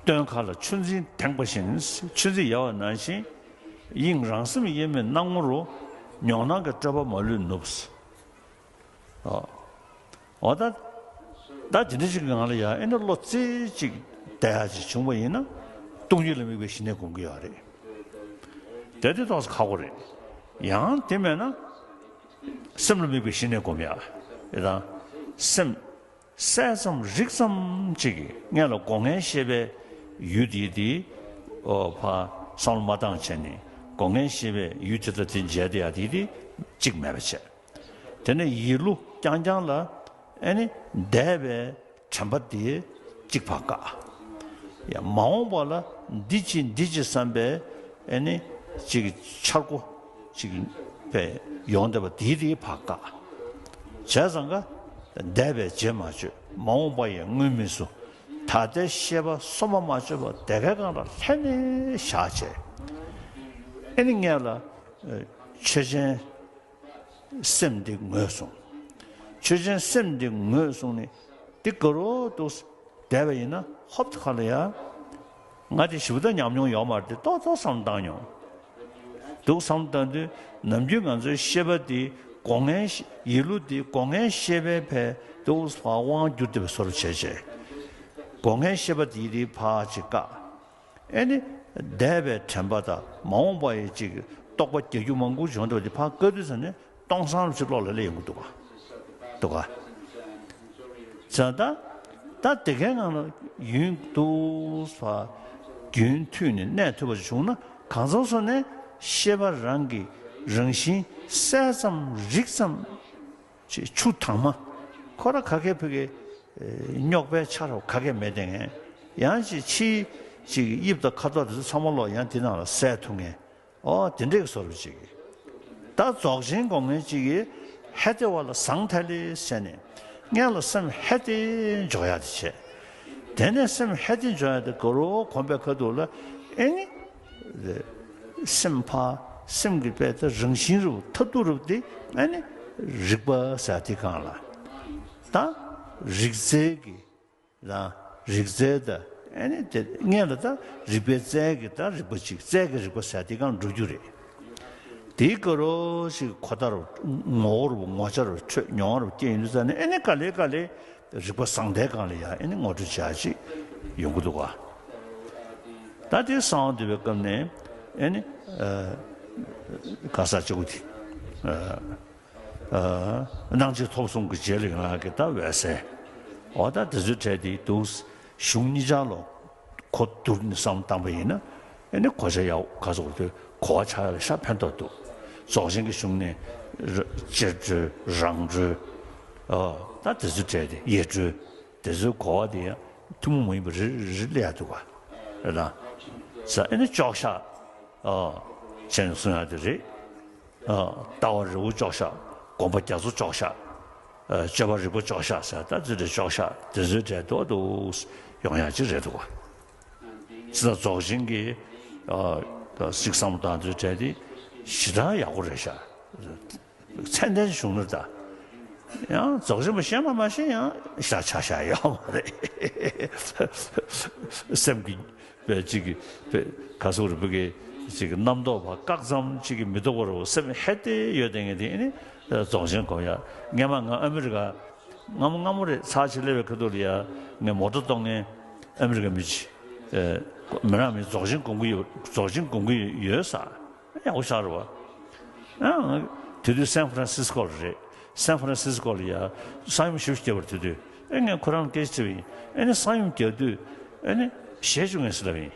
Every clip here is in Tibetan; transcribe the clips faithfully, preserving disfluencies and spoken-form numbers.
སྟོན་ཁ་ལ་ཆུ་འཛིན་དེངས་པ་བཞིན། ཆུ་འཛིན་ཡལ་བ་ནང་བཞིན། དབྱིངས་རང་སེམས་དབྱེར་མེད་སྣང་ངོ་རུ། མྱོང་སྣང་གི་སྤྲོས་པ་མ་ལུས་ནུབ། ཨོ། འོ་ད། ད་དེ་འདྲ་ཞིག་གི་ངང་ལ་ཡ་ཨེ་ནི་བློ་རྩེ་གཅིག་བསྡད་ཡ་ཅིག་བྱུང་བ་ཡིན་ན། སྟོང་ཉིད་ལ་དམིགས་པའི་ཞི་གནས་སྒོམ་གྱི་ཡོད་རེད། དེ་དེ་ཏོག་ཙམ་ཁག་པོ་རེད། ཡང་དེ་མེད་ན། སེམས་ལ་དམིགས་པའི་ཞི་གནས་སྒོམ་ཡ། ཨེ་དང་། སེམས། གསལ་ཙམ་རིག་ཙམ་གཅིག་གིས་སྔོན་ལ་སྒོ་ལྔའི་ཤེས་པའི་ཡུལ་དེ་དེ། ཨོ་ཕ། བསམ་བློ་མ་བཏང་བྱས་ནས་སྒོ་ལྔའི་ཤེས་པའི་ཡུལ་དེ་དང་དེ་མཇལ་བསྡད་ཡ་དེ་དེ་གཅིག་མེད་པ་བྱས། དེ་ནས་ཡིད་བློ་རྐྱང་རྐྱང་ལ་ཨེ་ནི་འདས་པའི་དྲན་པ་དེ་གཅིག་ཕར་བཀག། ཡང་མ་འོངས་པ་ལ་འདི་ཅི་འདི་ཅི་བསམ་པའི་ཨེ་ནི་གཅིག་འཆར་སྒོ་གཅིག་པའི་ཡོང་བསྡད་པ་དེ་དེ་ཕར་བཀག། བྱས་ཙང་ཀ་འདས་པའི་རྗེས་མ་བཅོས། མ་འོངས་པ་ཡང་སྔོན་མི་བཟོ། ད་ལྟའི་ཤེས་པ་སོ་མ་མ་བཅོས་པ་དེ་གའི་སྒང་ལ་ལྷན་ནེ་བཞག་བྱས། ཨེ་ནི་སྔོན་ལ་ཆོས་ཅན། སེམས་འདི་ངོས་བཟུང་། ཆོས་ཅན་སེམས་འདི་ངོས་བཟུང་ནས་འདི་དགའ་རབ་ཏུ་བསྡད་པ་ཡིན་ན། ཧོབ་ཏེ་ཁ་ལ་ཡ། ང་དེ་ཞེ་པོ་ད་ཉམས་མྱོང་ཡོད་མ་རེད་དེ། ཏོག་ཙམ་བསམ་བཏང་མྱོང་། འདུག་བསམ་བཏང་དུས་ནམ་རྒྱུན་ང་ཚོའི་ཤེས་པ་འདི་སྒོ་ལྔའི་ཤེས། ཡིད་བློ་འདི་སྒོ་ལྔའི་ཤེས་པའི་ཕར་འདུག་ཕར་དབང་བསྒྱུར་བསྡད་པའི་བཟོ་འདྲ་བྱས་བྱས། སྒོ་ལྔའི་ཤེས་པ་འདི་འདི་ཕར་ཅིག་བཀག། ཨེ་ནི། འདས་པའི་དྲན་པ་དང་མ་འོངས་པ་ཡི་ཅིག་རྟོག་པ་རྒྱ་ཁྱབ་མང་པོ་བྱུང་འདུག་དེ་ཕར་བཀག་དུས་ཙ་ནས་སྟོང་སང་རུ་ཅིག་བློ་ལ་སླེབས་ཡོང་གི་འདུག་ག་འདུག་ག་བྱས་ཙང་ད། ད་དེ་གའི་ངང་ལ་ཡུན་དུ་ཕར་རྒྱུན་མཐུད་ནས་གནས་ཐུབ་པ་བྱུང་ན། གང་ཟག་སོ་ནས་ཤེས་པ་རང་གི་རང་བཞིན་གསལ་ཙམ་རིག་ཙམ། ཅིག་ཆུ་དྭངས་མ། ཁོ་ར་ག་གེ་ཕ་གི་རྙོག་པའི་ཆ་རོ་ག་གེ་མེད་དེ། ངས་ཡང་ཅིག་ཕྱིའི་ཅིག་དབྱིབས་དང་ཁ་དོག་དེ་ཚོ་ཚང་མ་ལོག་ཡང་དེ་ནང་ལ་གསལ་ཐུབ་ངེས། ཨོ་དེ་འདྲའི་བཟོ་འདྲ་ཅིག་གིས། ད་རྫོགས་ཆེན་སྒོམ་མཁན་ཅིག་གིས་ཧད་དེ་བ་ལ་ཟང་ཐལ་ལེ་ཟེར་ནས་སྔོན་ལ་སེམས་ཧད་དེ་འཇོག་ཡ་དེ་བྱས། དེ་ནས་སེམས་ཧད་དེ་འཇོག་ཡ་དེ་དགའ་རབ་གོམས་པའི་ཁ་ཐུག་ལ་ཨེ་ནི། སེམས་ཕར། སེམས་ཀྱི་དཔེ་དེ་རང་བཞིན་རུ་ཐབས་སྡུག་རུ་དེ་ཨེ་ནི་རིག་པ་ཟེར་དེ་གང་ལ། ད་རིག་རྩལ་གྱི་རང་རིག་རྩལ་དང་ཨེ་ནི་དེ་སྔོན་ལ་ད་རིག་པའི་རྩལ་གྱི་ད་རིག་པ་ཅིག་རྩལ་གྱི་རིག་པ་ཟེར་དེ་གང་འགྲོ་རྒྱུ་རེད། དེའི་སྐོར་རོ་ཞིག་ཁོ་ད་རུ་ངོ་བོ་རུ་ངོ་ཆ་རུ་འཕྲོད་མྱོང་རུ་སྐྱེ་ཡིན་དུས་ཙ་ནས་ཨེ་ནི་ག་ལེ་ག་ལེ། རིག་པ་བཟང་ལྟའི་སྒང་ལ་ཡང་ཨེ་ནི་ངོ་སྤྲོད་བྱ་ཞིག་ཡོང་གི་འདུག་ག་ད་དེ་གསང་བ་འདུས་པའི་སྐབས་ནས་ཨེ་ནི་ཨ་ག་ས་ཅིག་གུ་དེ་ཨ་ཨ་སྣང་མཆེད་ཐོབ་གསུམ་གྱི་རྗེས་ལ་ཡོང་ཡག་གི་ད་འོད་གསལ། འོ་ད་དེ་ཚོའི་གྲས་དེ་འདུག་གཞུང་གཉིས་ཆར་ལོ། གོ་བསྡུར་ནས་བསམ་བློ་བཏང་པ་ཡིན་ན། ཨེ་ནི་གོ་ཆ་ཡག་ག་ཚོད་དུ་གོ་བ་ཆགས་ཡག་ལ་ཤ་ཕན་ཐོགས་འདུག་རྫོགས་ཆེན་གྱི་གཞུང་ནས་ར་གཅེར་གྲོལ་རང་གྲོལ། ཨ་ད་དེ་ཚོའི་གྲས་དེ་ཡེ་གྲོལ། དེ་ཚོའི་གོ་བ་དེ་ཡང་ཐུན་མོང་མ་ཡིན་པ་རེ་རེ་སླེབས་ཡག་འདུག་ག་རེད་དང་། ས་ཨེ་ནི་ཅོག་བཞག་ཨ་བྱས་ནས་གསུང་ཡག་དེ་རེད། ཨ་ལྟ་བ་རི་བོ་ཅོག་བཞག་སྒོམ་པ་རྒྱ་མཚོ་ཅོག་བཞག་ཨ་སྤྱོད་པ་རིག་པ་ཅོག་བཞག་ཟེར། ད་དེ་འདྲ་ཅོག་བཞག་དེ་ཚོའི་གྲས་ཏོག་ཏོག་ཡོང་ཡག་ཅིག་རེད་འདུག་ག་ཅི་ལྟར་རྫོགས་ཆེན་གྱི་ཨ་ཅིག་བསམ་བློ་བཏང་དུས་གྲས་དེ་ཞེ་དྲག་ཡག་པོ་རེད་ཤག་ཚད་ལྡན་བྱུང་ན་ད། ཡང་རྫོགས་ཆེན་པོ་ཤེས་མ་མ་ཤེས་ཡང་ཤ་ཆ་ཤ་ཡོད་མ་རེད། སེམས་ཀྱི་པའི་གཅིག་གི་པའི་ག་སོག་རི་བོ་གི་གཅིག་གི་རྣམ་རྟོག་པ་བཀག་ཙམ་གཅིག་གི་མི་ལྡོག་པ་རུ་སེམས་ཧད་དེ་ཡོད་དེ་ངས་དེ་ནི་རྫོགས་ཆེན་གོ་ཡ། སྔན་མ་ང་ཨ་མི་རི་ཀ་སྔ་མོ་སྔ་མོ་རེད། ཚར་ཆེ་སླེབས་པའི་ཁ་ཐུག་ལ་ཡ་ངས་མོ་ཊ་གཏོང་མཁན་ཨ་མི་རི་ཀ་མི་གཅིག་མི་རང་མི་རྫོགས་ཆེན་སྒོམ་གི་ཡོད། རྫོགས་ཆེན་སྒོམ་གི་ཡོད་ས། ཡག་པོ་ཤར་བ། ཨང་། དེ་དུས་སན་ཧྥ་རན་སིས་ཀོ་ལ་རེད། སན་ཧྥ་རན་སིས་ཀོ་ལ་ཡ་ས་ཡོམ་ཞེ་པོ་བརྒྱབ་པ་རེད། དེ་དུས་ཨེ་ངས་ཁོ་རང་ལ་སྐད་ཆ་དྲིས་པ་ཡིན། ཨེ་ནི་ས་ཡོམ་བརྒྱབ་དུས་ཨེ་ནི་ཞེད་བྱུང་ངས་ཟེར་ལབ་ཡིན།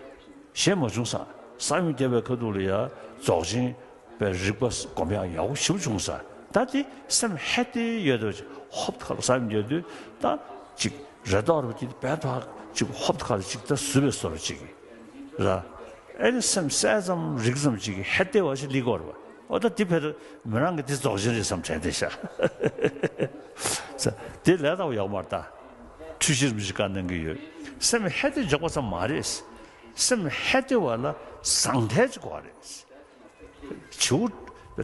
ཞེད་མ་བྱུང་ས། ས་ཡོམ་བརྒྱབ་པའི་ཁ་ཐུག་ལ་ཡ་རྫོགས་ཆེན་པའི་རིག་པ་སྒོམ་ཡག་ཡག་པོ་ཞེ་པོ་བྱུང་ས། ད་དེ་སེམས་ཧད་དེ་ཡོད་དུས་ཧོབ་ཁ་ལ་ས་ཡོམ་བརྒྱབ་དུས་ད་ཅིག་རེ་དོགས་རེ་བ་དེ་བས་ཐག་ཅིག་ཧོབ་ཁ་ལ་ཅིག་ད་ཟུར་བའི་བཟོ་འདྲ་ཅིག་ར། ཨེ་ནི་སེམས་གསལ་ཙམ་རིག་ཙམ་ཅིག་གི་ཧད་དེ་བ་ཞིག་ལི་གོ་ར་བ། འོ་ད་དེ་ཕེར་མི་རང་གི་དེ་རྫོགས་ཆེན་རེད་བསམ་དྲན་དེ་ཤ། ས་དེ་ལས་ད་ཡག་མར་ད། འཁྲུལ་ཕྱིར་མི་ཞིག་བཀའ་གནང་གི་ཡོད། སེམས་ཧད་དེ་འཇོག་པ་ཙམ་མ་རེད། སེམས་ཧད་དེ་བ་ལ་ཟང་ཐལ་ཅིག་དགོས་རེད། བྱིའུ་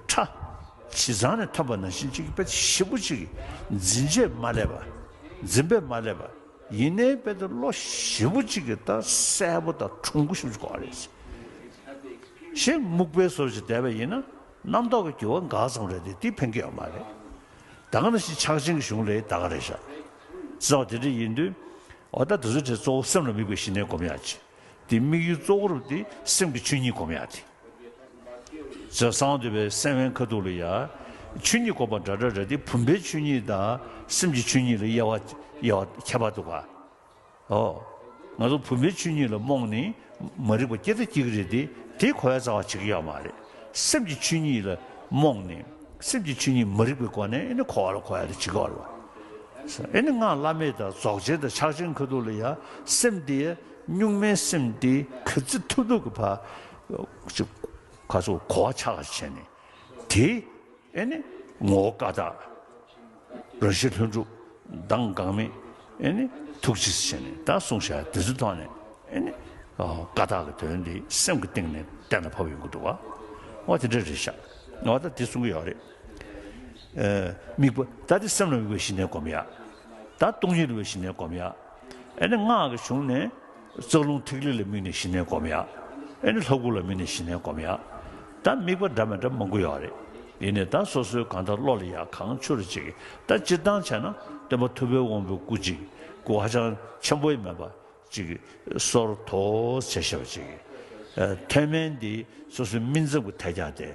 ཁྲ་བྱི་ཚང་ནས་ཐོན་པ་ནང་བཞིན་ཅིག་དཔེ་ཞིབ་པོ་ཅིག་འཛིན་བྱེད་མ་སླེབས་པ། འཛིན་པས་མ་སླེབས་པ། ཡིན་ནའི་དཔེ་དེ་བློ་ཞེ་པོ་གཅིག་གི་ད་གསལ་པོ་དང་ཁྲུང་པོ་ཞེ་པོ་ཅིག་དགོས་རེད། ཞེ་རྨུགས་པའི་བཟོ་ཞིག་བསྡད་པ་ཡིན་ན་རྣམ་རྟོག་གི་འགྱུར་བ་འགའ་ཙམ་རེད་དེ། དེ་ཕན་གྱི་ཡོད་མ་རེད། ད་ག་ནང་བཞིན་ཕྱག་ཆེན་གྱི་གཞུང་ལ་ད་ག་རེད་ཤག་ཟེར་བ་དེ་འདྲ་ཡིན་དུས། འོ་ད་དེ་ཚོ་དེ་གཙོ་བོ་སེམས་ལ་དམིགས་པའི་ཞི་གནས་སྒོམ་ཡག་ཅིག་དེ་དམིགས་ཡུལ་གཙོ་བོ་རུ་དེ་སེམས་ཀྱི་ཆོས་ཉིད་སྒོམ་ཡག་དེ། ཟེར་གསང་བ་འདུས་པའི་གསན་བན་ཁ་ཐུག་ལ་ཡ། ཆོས་ཉིད་སྒོམ་པ་འདྲ་འདྲ་རེད་དེ། བུམ་པའི་ཆོས་ཉིད་དང་སེམས་ཀྱི་ཆོས་ཉིད་ལ་དབྱེ་བ་དབྱེ་བ་ཁྱད་པར་འདུག་ག། ཨོ། ང་ཚོ་བུམ་པའི་ཆོས་ཉིད་ལ་རྨོངས་ནས་མ་རིག་པ་སྐྱེ་ད་སྐྱེ་གི་རེད་དེ། དེ་གོ་ཡ་རྩ་བ་བྱེད་ཀྱི་ཡོད་མ་རེད། སེམས་ཀྱི་ཆོས་ཉིད་ལ་རྨོངས་ནས་སེམས་ཀྱི་ཆོས་ཉིད་མ་རིག་པའི་སྒོ་ནས་ཨེ་ནི་གོ་བ་ལ་གོ་ཡ་དེ་བྱེད་ཀྱི་ཡོད་རེད་བ། ཨེ་ནི་སྔགས་བླ་མེད་དང་རྫོགས་ཆེན་དང་ཕྱག་ཆེན་ཁ་ཐུག་ལ་ཡ། སེམས་དེ་གཉུག་མའི་སེམས་དེ་ག་ཚོད་ཐུབ་ཐུབ་ཀྱི་བར་ཅིག་ག་ཚོད་གོ་བ་ཆགས་པ་བྱས་ནས་དེ། ཨེ་ནི་ངོ་བོ་ཀ་དག་རང་བཞིན་ལྷུན་གྲུབ། མདངས་འགག་མེད། ཨེ་ནི་ཐུགས་རྗེ་ཟེར་ནས་ད་གསུངས་བཞག་དེ་ཚོའི་ཐོག་ནས་ཨེ་ནི་ཀ་དག་གི་དོན་འདི་སེམས་ཀྱི་གཏིང་ནས་གཏན་ལ་ཕབ་ཡོང་གི་འདུག་བ། འོ་དེ་འདྲ་རེད་ཤག་འོ་ད་དེ་གསུང་གི་ཡོད་རེད། ཨེ། དམིགས་པ་ད་དེ་སེམས་ལ་དམིགས་པའི་ཞི་གནས་སྒོམ་ཡག་ད་སྟོང་ཉིད་ལ་དམིགས་པའི་ཞི་གནས་སྒོམ་ཡག་ཨེ་ནི་སྔགས་ཀྱི་གཞུང་ནས། རྩ་རླུང་ཐིག་ལེ་ལ་དམིགས་ནས་ཞི་གནས་སྒོམ་ཡག་ཨེ་ནི་ལྷ་སྐུ་ལ་དམིགས་ནས་ཞི་གནས་སྒོམ་ཡག་ད་དམིགས་པ་འདྲ་མི་འདྲ་མང་པོ་ཡོད་རེད། ཡིན་ནའི་ད་སོ་སོའི་གང་ལྟར་བློ་ལ་ཡག་གང་ཆུ་རུ་ཅིག་ད་སྤྱིར་བཏང་བྱས་ན་སྟོན་པ་ཐུབ་པའི་དབང་པོའི་སྐུ་ཅིག་སྐུ་ཧ་ཅང་ཆེན་པོ་ཡི་མེད་པ་ཅིག་སོར་དོ་བྱས་བཞག་པ་ཅིག་ཨ། ཐོན་མིན་འདི་སོ་སོའི་སྨིན་མཚམས་ཀྱི་ཐད་ཀྱང་དེ།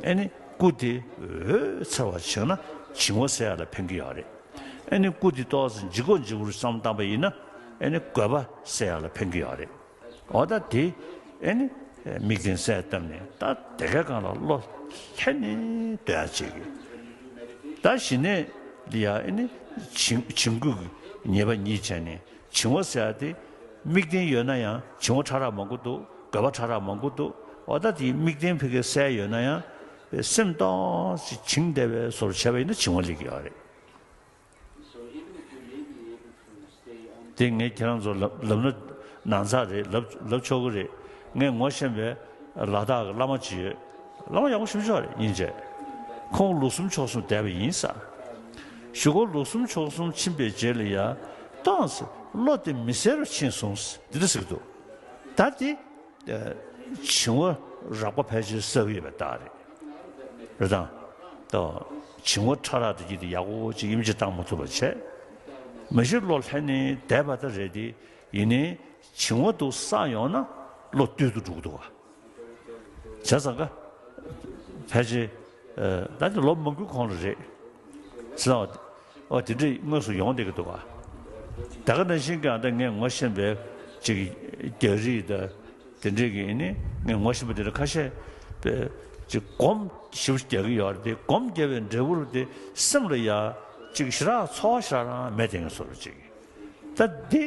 ཨེ་ནི་སྐུ་དེ་འོད་འཚེར་བ་བྱུང་ན་བྱིང་བ་སེལ་ཡག་ལ་ཕན་གྱི་ཡོད་རེད། ཨེ་ནི་སྐུ་དེ་ཏོག་ཙམ་ལྗིད་ཁོག་ལྗིད་པོ་རུ་བསམ་བཏང་པ་ཡིན་ན། ཨེ་ནི་རྒོད་པ་སེལ་ཡག་ལ་ཕན་གྱི་ཡོད་རེད། འོ་ད་དེ་ཨེ་ནི་དམིགས་རྟེན་གསལ་བཏབ་ནས་ད་དེ་གའི་སྒང་ལ་བློ་ལྷན་ནེ་སྡོད་ཡག་བྱེད་ཀྱི། ད་ཞི་གནས་འདི་ཡང་ཨེ་ནི་བྱིང་བྱིང་རྒོད་ཀྱི་ཉེས་པ་ཉིད་བྱས་ནས་བྱིང་བ་སེལ་ཡག་དེ། དམིགས་རྟེན་ཡོད་ན་ཡང་བྱིང་བ་ཕྲ་རགས་མང་པོ་འདུག་རྒོད་པ་ཕྲ་རགས་མང་པོ་འདུག་འོ་ད་དེ་དམིགས་རྟེན་ཕ་གིར་གསལ་ཡོད་ན་ཡང་སེམས་ཏོག་ཙམ་བྱིང་བསྡད་པའི་བཟོ་འདྲ་བྱས་པ་ཡིན་ན་བྱིང་བ་སླེབས་ཀྱི་ཡོད་རེད། དེ་ངས་ཁྱེད་རང་ཚོ་ལབ་ལབ་ན་ནང་ཚགས་རེད། ལབ་ལབ་ཆོག་གི་རེད། ངས་ངོ་ཤེས་པའི་ལ་དྭགས་ཀྱི་བླ་མ་ཅིག་ཡོད། བླ་མ་ཡག་པོ་ཞེ་པོ་ཅིག་རེད་སྙིང་རྗེ། ཁོང་ལོ་གསུམ་ཕྱོགས་གསུམ་བསྡད་པ་ཡིན་ས། གཞུག་གུ་ལོ་གསུམ་ཕྱོགས་གསུམ་ཕྱིན་པའི་རྗེས་ལ་ཡ། ཏོག་ཙམ་བློ་དེ་མི་གསལ་རུ་ཕྱིན་སོང་། འདི་འདྲ་ཟེར་གྱི་འདུག་ད་དེ། བྱིང་བ་རགས་པ་ཕལ་ཆེར་བསལ་གྱི་ཡོད་པའི་རྟགས་རེད། རེད་དང་། ད་བྱིང་བ་ཕྲ་རགས་དེ་གྱིས་དེ་ཡག་པོ་ཅིག་ཡིད་ཆེས་བཏང་མ་ཐུབ་པ་བྱས། མ་གཞི་བློ་ལྷན་ནེ་བསྡད་པ་ད་རེད་དེ། ཡིན་ནའི་བྱིང་བ་འདུག་བསགས་ཡོང་ན་བློ་སྟོད་དུ་འགྲོ་གི་འདུག་བ། བྱས་ཙང་ཀ་ཕལ་ཆེར། ད་ནི་ལོ་མང་པོའི་གོང་ལ་རེད། ཟེར་བ། ཨོ་དེ་འདྲས་དངོས་སུ་ཡོང་བསྡད་ཀྱི་འདུག་ག་ད་ག་ནང་བཞིན་གྱི་ཨ་ད་ངས་ངོ་ཤེས་པའི་ཅིག་རྒྱ་རིགས་དང་དེ་འདྲས་ཀྱི་ཨེ་ནི་ངས་ངོ་ཤེས་པ་དེ་འདྲ་ཁ་ཤས་པའི་ཅིག་སྒོམ་ཞིབ་རྒྱག་གི་ཡོད་རེད་དེ། སྒོམ་རྒྱབ་པའི་འབྲས་བུ་རུ་དེ་སེམས་ལ་ཡ་ཅིག་ཞེ་དྲག་ཚོར་བ་ཞེ་དྲག་རང་མེད་དེ་ངས་བཟོ་རུ་ཅིག་ད་འདི་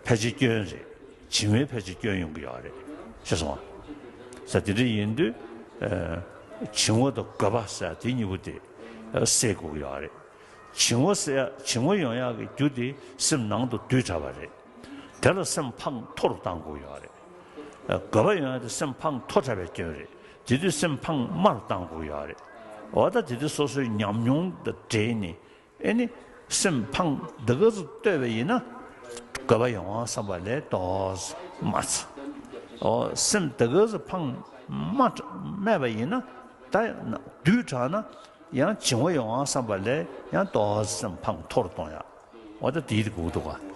ཕལ་ཆེར་སྐྱོན་རེད། བྱིང་བའི་ཕལ་ཆེར་སྐྱོན་ཡོང་གི་ཡོད་རེད། ཤེས་སོང་ང་། ས་དེ་འདྲ་ཡིན་དུས། བྱིང་བ་དང་རྒོད་པ་ཟེར་དེ་གཉིས་པོ་དེ་སེལ་དགོས་ཀྱི་ཡོད་རེད། བྱིང་བ་ཟེར་བྱིང་བ་ཡོང་ཡག་གི་རྒྱུ་དེ་སེམས་ནང་དུ་རྡུལ་དྲགས་པ་རེད། དེ་ལ་སེམས་ཕངས་མཐོ་རུ་གཏང་དགོས་ཀྱི་ཡོད་རེད། རྒོད་པ་ཡོང་ཡག་དེ་སེམས་ཕངས་མཐོ་དྲགས་པའི་སྐྱོན་རེད། དེ་དུས་སེམས་ཕངས་དམའ་རུ་གཏང་དགོས་ཀྱི་ཡོད་རེད། འོ་ད་དེ་དུས་སོ་སོའི་ཉམས་མྱོང་དང་འབྲེལ་ནས། ཨེ་ནི། སེམས་ཕངས་འདི་ག་ཚོད་བསྟོད་པ་ཡིན་ན། རྒོད་པ་ཡོང་བ་བསམ་པ་ལས་ཏོག་ཙམ་དམའ་ཚ། ཨོ་སེམས་འདི་ག་ཚོད་ཕངས་དམའ་དམའ་བ་ཡིན་ན། ད་རྡུལ་དྲགས་ན་ཡང་བྱིང་བ་ཡོང་བ་བསམ་པ་ལས་ཡང་ཏོག་ཙམ་ཕངས་མཐོ་རུ་གཏོང་ཡག་འོ་ད་དེའི་དགོས་འདུག་ག